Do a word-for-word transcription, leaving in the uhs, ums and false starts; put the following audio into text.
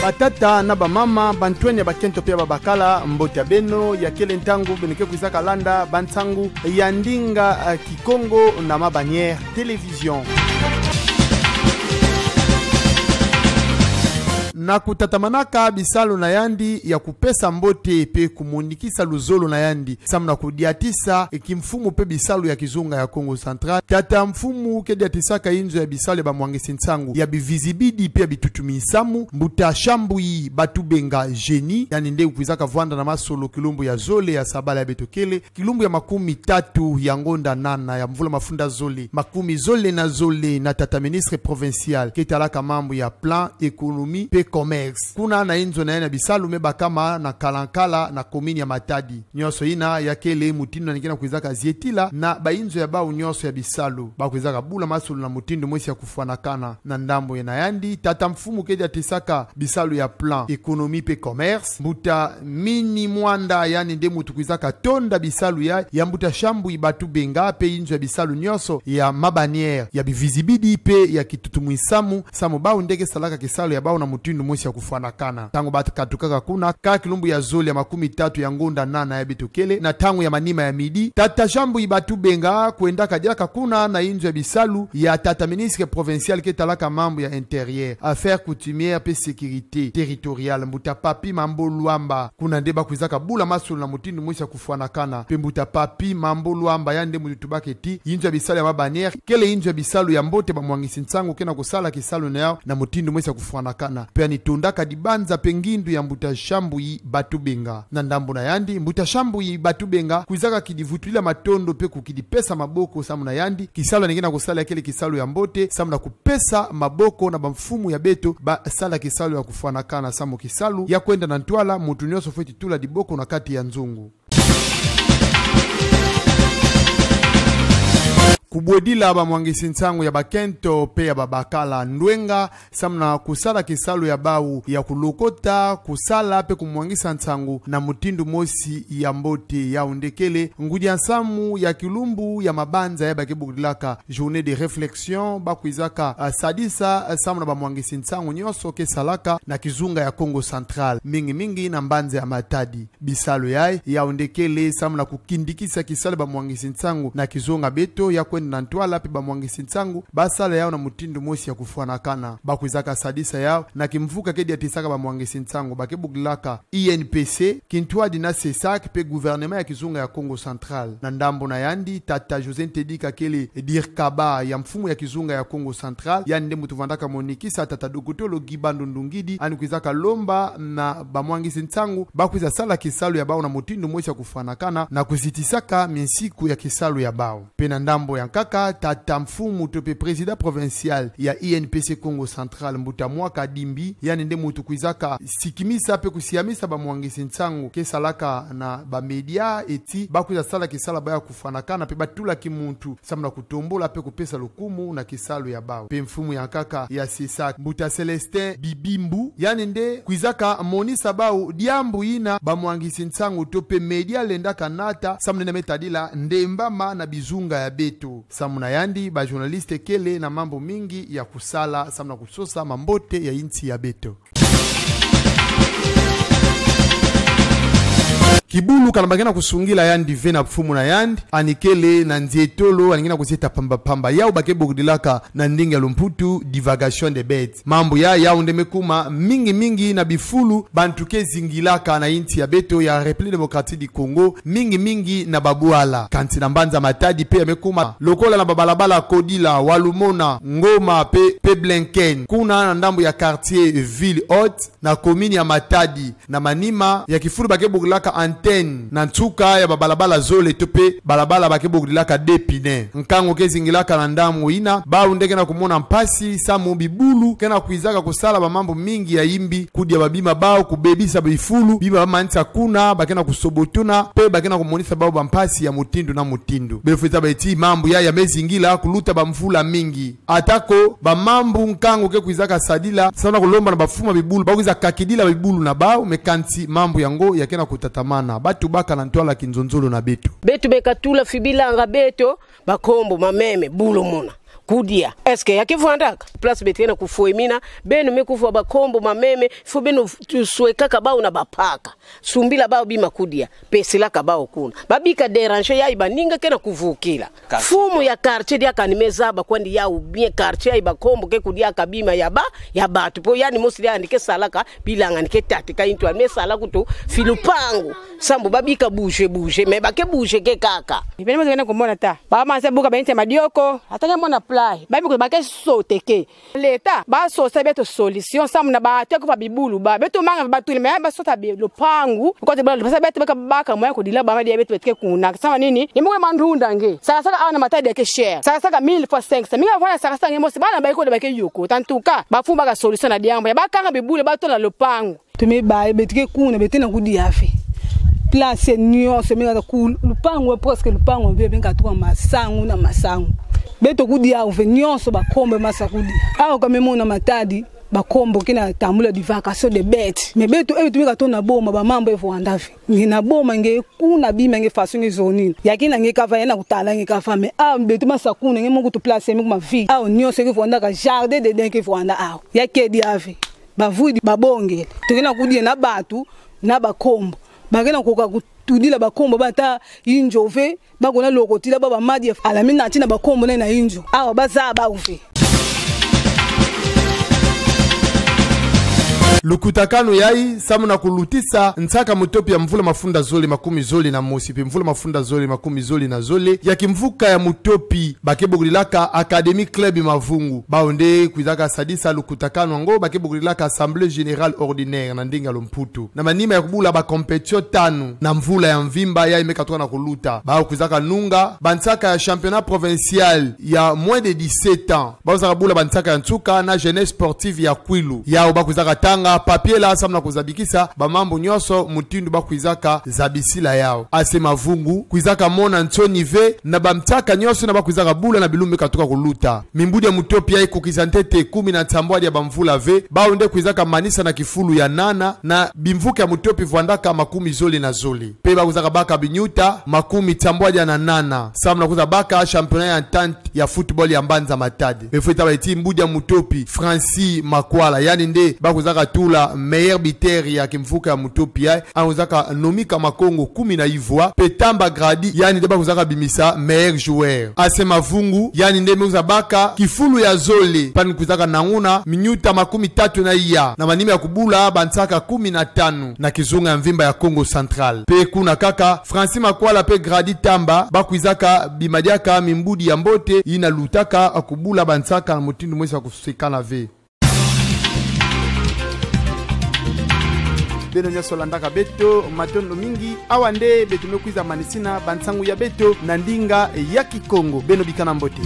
Batata na bamama, bantwenya ya bakento pe ya babakala, mbote ya beno, ya kele ntangu beno ke kwizaka landa bansangu ya ndinga, eh, Kikongo na Ma Bannière Télévision. Na kutatamanaka bisalu na yandi ya kupesa mbote pe kumonikisa luzolo na yandi samu na kudiatisa, e, kimfumu pe bisalu ya kizunga ya Kongo Central, tata mfumu ke diatisaka inzo ya bisalu ya bamwangisi nsangu ya bivizibidi pe ya bitutumisamu, mbuta Shambui Batubenga Génie, yandi nde kwizaka vwanda na masolo kilumbu ya zole ya sabala ya beto kele, kilumbu ya makumi tatu ya ngonda nana ya mvula mafunda zole makumi zole na zole na tata ministre provincial ke talaka mambu ya plan, économie pe commerce, kuna na inzo na yandi ya bisalu me bakama na Kalankala na commune ya Matadi. Nyonso yina ya kele mutindu yandi ke na kwizaka zietila na bainzo ya bau nyonso ya bisalu. Ba kwizaka bula masolo na mutindu mosi ya kufwanakana. Na ndambu ya na yandi, tata mfumu ke diatisaka bisalu ya plan, économie pe commerce, mbuta Mini Mwanda, yandi nde muntu kwizaka tonda bisalu ya, ya mbuta Shambui Batubenga pe inzo ya bisalu nyonso ya Ma Bannière ya bivizibidi pe ya kitutumisamu, samu bau nde ke salaka kisalu ya bau na mutindu mosi ya kufwanakana. Ntangu ba katukaka kuna, kaka kilumbu ya zole ya makumi tatu ya ngonda nana ya beto kele, na ntangu ya manima ya midi, tata Shambui Batubenga kwendaka diaka kuna na inzo ya bisalu ya tata ministre provincial ke talaka mambu ya intérieur, affaires coutumières pe sécurité territoriale, mbuta Papy Mambo Luamba. Kuna nde ba kwizaka bula masolo na mutindu mosi ya kufwanakana. Pe mbuta Papy Mambo Luamba, yandi nde muntu tubaka ti inzo ya bisalu ya Ma Bannière kele inzo ya bisalu ya mbote bamwangisi nsangu ke na kusala kisalu na yau na mutindu mosi ya kufwanakana. Pe yandi tondaka dibanza pe ngindu ya mbuta Shambui Batubenga. Na ndambu na yandi, mbuta Shambui Batubenga kwizaka kidivutulila matondo pe kukidipesa maboko samu na yandi kisalu yandi ke na kusala ya kele kisalu ya mbote, samu na kupesa maboko na bamfumu ya beto ba sala kisalu ya kufwanakana, samu kisalu ya kwenda na ntwala, muntu nyonso fweti tula diboko na kati ya nzungu. Kubwedila bamwangisi nsangu ya bakento pe ya babakala ndwenga, samu na kusala kisalu ya bau ya kulokota, kusala pe kumwangisa nsangu na mutindu mosi ya mbote. Yau nde kele ngudi ya nsamu ya kilumbu ya mabanza ya ba ke bokudilaka journée de réflexion, ba kwizaka, ah, sadisa, ah, samu na bamwangisi nsangu nyonso ke salaka na kizunga ya Kongo Central, mingi mingi na mbanza ya Matadi. Bisalu yayi, yau nde kele samu na kukindikisa kisalu bamwangisi nsangu na kizunga beto ya kwenda na ntwala, pe bamwangisi nsangu ba sala yau na mutindu mosi ya kufwanakana. Ba kwizaka sadisa yau na kimvuka ke diatisaka bamwangisi nsangu ba ke bokudilaka I N P C, kintwadi na CESAC pe gouvernement ya kizunga ya Kongo Central. Na ndambu na yandi, tata José Ntedika kele dirkaba ya mfumu ya kizunga ya Kongo Central, yandi nde muntu vandaka monikisa tata dokotolo Guy Bandu Ndungidi, yandi kwizaka lomba na bamwangisi nsangu ba kwiza sala kisalu ya bau na mutindu mosi ya kufwanakana na kuzitisaka minsiku ya kisalu ya bau. Pe na ndambu ya nkaka, tata mfumu to pe président provincial ya I N P C Kongo Central, mbuta Mwaka Dimbi, yandi nde muntu kwizaka sikimisa pe kusiamisa bamwangisi nsangu ke salaka na ba média, ti ba kwiza sala kisalu ya bau ya kufwanakana pe ba tula kimuntu samu na kutombula pe kupesa lukumu na kisalu ya bau. Pe mfumu ya nkaka ya CESAC, mbuta Célestin Bibimbu, yandi nde kwizaka monisa bau diambu yina bamwangisi nsangu to pe média lendaka nata, samu na yina me tadila ndembama na bizunga ya beto. Samu na yandi, ba journaliste kele na mambu mingi ya kusala samu na kusosa mambote ya insi ya beto. Kibulu kana ba ke na kusungila yandi ve na mfumu na yandi, yandi kele na nzietolo, yandi ke na kuzieta pamba pamba, yau ba ke bokudilaka na ndinga ya lumputu divagation de bêtes. Mambu ya, yau nde me kuma mingi mingi na bifulu bantu ke zingilaka na insi ya beto ya République Démocratique du Congo, mingi mingi na babwala. Kansi na mbanza Matadi pe ya me kuma, lokola na babalabala Kodila, Walumona, Ngoma pe, pe Blenken. Kuna na ndambu ya quartier Ville Haute, na commune ya Matadi, na manima ya kifulu ba ke bokudilaka Antenne, na nsuka ya babalabala zole to pe balabala ba ke bokudilaka Depine. Nkangu ke zingilaka na ndambu yina, bau nde ke na kumona mpasi, samu bibulu ke na kwizaka kusala bamambu mingi ya imbi, kudia babima bau, kubebisa bifulu, bima ba manisa kuna, ba ke na kusobotuna, pe ba ke na kumonisa bau bampasi ya mutindu na mutindu. Beno fweti zaba ti mambu ya, ya me zingila kuluta bamvula mingi. Atako bamambu nkangu ke kwizaka sadila, samu na kulomba na bafuma bibulu ba kwiza kakidila bibulu na bau, mais kansi mambu yango ya ke na kutatamana. Ba tubaka na ntwala kinzonzolo na beto. Beto beka tula fi bilanga beto, Bakombo, Mameme, Bulumona. Kudia. Est-ce que ya ke vwandaka? Place beto ke na kufwemina, beno me kuvwa bakombo, mameme, faut beno tu-, swekaka bawu na bapaka. Sumbila bawu bima kudia. Pesilaka bawu kuna. Babika déranger yayi baninga ke na kuvukila. Quartier. Mfumu ya quartier diaka ni me zaba kwandi yawu bien, quartier yayi bakombo ke kudiaka bima ya ba, ya bantu. Po yandi mosi diandi ke salaka, bilanga ni ke tata ka into, ni me sala kutu, fi lupangu. Sambu babika bouger, bouger, mais ba ke bouger ke kaka. Beno mosi ke na kumona ta. Ba manse buka bente madioko, ata nge mona play. Ba mikuta ba ke soteke. L'État, ba sosa beto solution, samu na ba teko pa bibulu, ba, beto manga ba tuli, mais ba sota bi lupangu, kote ba, ba sa beto baka baka moyen kudila ba mama ya beto beto ke kuna. Samu nini? Ni mwe mandunda nge. Saka saka awa na Matadi ke cher. Saka saka mille fois cinq cents. Minga fana saka saka nge mosi, bana ba iko de ba ke yoko. En tout cas, bafumba ka solution na diambu. Ya bakanga bibulu ba tona lupangu. Tome ba, beto ke kuna, beto ke na kudia ve. Place nyonso, me kata ku, lupangu, presque lupangu, be, be katuka masangu na masangu. Beto kudia ve, nyonso bakombo masa kudia. Awa ka me mona Matadi, bakombo ke na tambula divakation de bête. Mais beto, eh, beto me katona boma, ba mambu evwanda ve. Nge na boma, nge kuna bima, nge façon nge zonina. Ya ke na nge kava, ya na kutala nge kava, mais awa, beto masa kuna, nge mongo tu place, me kuma vie. Awa, nyonso ke vwandaka, jardin d'Éden ke vwanda awa. Ya ke dia ve. Bavwidi babongele. Tokena kudia na bantu, na bakombo. Bakena koka kutudila bakombo, bata inzo ve, bakona lokotila ba bamadi, ala mina tina bakombo na ina inzo. Awa bazaba uve. Lukutakanu yayi, samu na kulutisa nsaka mutopi ya mvula mafunda zole makumi zole na mosi, pe mvula mafunda zole makumi zole na zole, ya kimvuka ya mutopi, ba ke bokilaka Académie Club Mavungu. Bawu nde kwizaka sadisa lukutakanu yango, ba ke bokilaka Assemblée Générale Ordinaire na ndinga Lumputu. Na manima ya kubula ba compétition tanu na mvula ya mvimba yayi me katuka na kuluta. Bawu kwizaka nunga bansaka ya championnat provincial ya moins de dix-sept ans. Bawu kwizaka bula bansaka ya nsuka na Jeunesse Sportive ya Kwilu. Yawu ba kwizaka tanga papier la samu na kuzabikisa ba mambu nyonso mutindu ba kwizaka zabisila yawu. A C Mavungu kwizaka mona nsoni ve na bansaka nyonso yina ba kwizaka bula na bilumbu me katuka kuluta. Mimbudi ya mutopi yayi kukisa ntete kumi na nsambwadi ya bamvula ve, bawu nde kwizaka manisa na kifulu ya nana na bimvuka ya mutopi vwandaka makumi zole na zole. Pe ba kwizaka baka binyuta makumi nsambwadi na nana, samu na kwiza baka championnat ya entente ya football ya mbanza Matadi. Be fweti bâ ti mbudi ya mutopi Francis Makwala, yandi nde ba kwizaka tula meilleur buteur ya kimvuka ya mutopi yayi, yandi kwizaka nomika makongo kumi na ivwa, pe Tamba Grady, yandi nde ba kwizaka bimisa meilleur joueur. A C Mavungu, yandi nde me kwiza baka kifulu ya zole, pe yandi kwizaka nanguna minuta makumi tatu na iya, na manima ya kubula bansaka kumi na tanu na kizunga ya mvimba ya Kongo Central. Pe kuna kaka, Francis Makwala pe Grady Tamba, ba kwizaka bima diaka mimbudi ya mbote, yina lutaka kubula bansaka na mutindu mosi ya kusekana ve. Beno nyonso landaka beto, matondo mingi. Awa nde beto me kwiza manisina bansangu ya beto na ndinga ya Kikongo. Beno bikana mbote.